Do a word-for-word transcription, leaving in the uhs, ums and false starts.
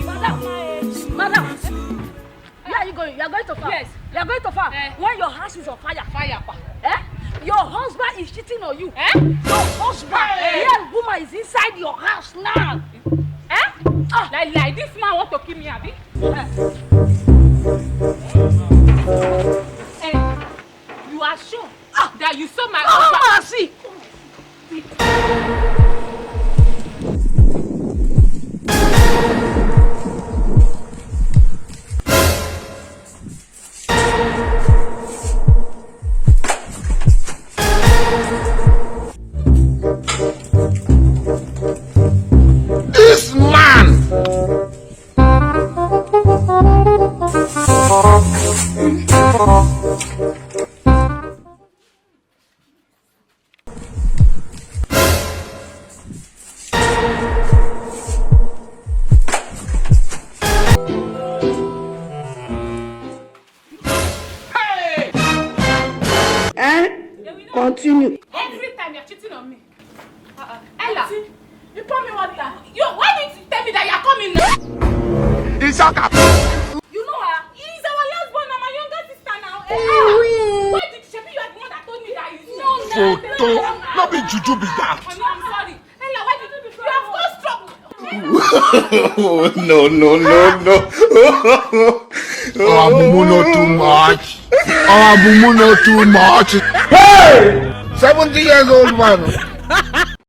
Madam, madam, where are you going? You are going to far. Yes. You are going to far. Eh. When your house is on fire. Fire, pa. Eh? Your husband is cheating on you. Eh? Your husband. Hey. Real woman is inside your house now. Eh? Ah. Like, like this man want to kill me, abi? Eh. Eh, you are sure that you saw my husband? Come and see. This man! Eh? Continue. Every time you're cheating on me. Uh-uh. Ella, you pour me water. You, why did you tell me that you're coming now? Isaka. You know her? He's our last born, na my younger sister now. Eh, ah. Why did you, shebi you are the one that told me that he's— No, no. Photo. No be juju be that. Honey, I'm sorry. Ella, why did you, you have caused trouble? No, no, no, no. Our mumu no too much. Our mumu no too much. Hey! Seventy years old man.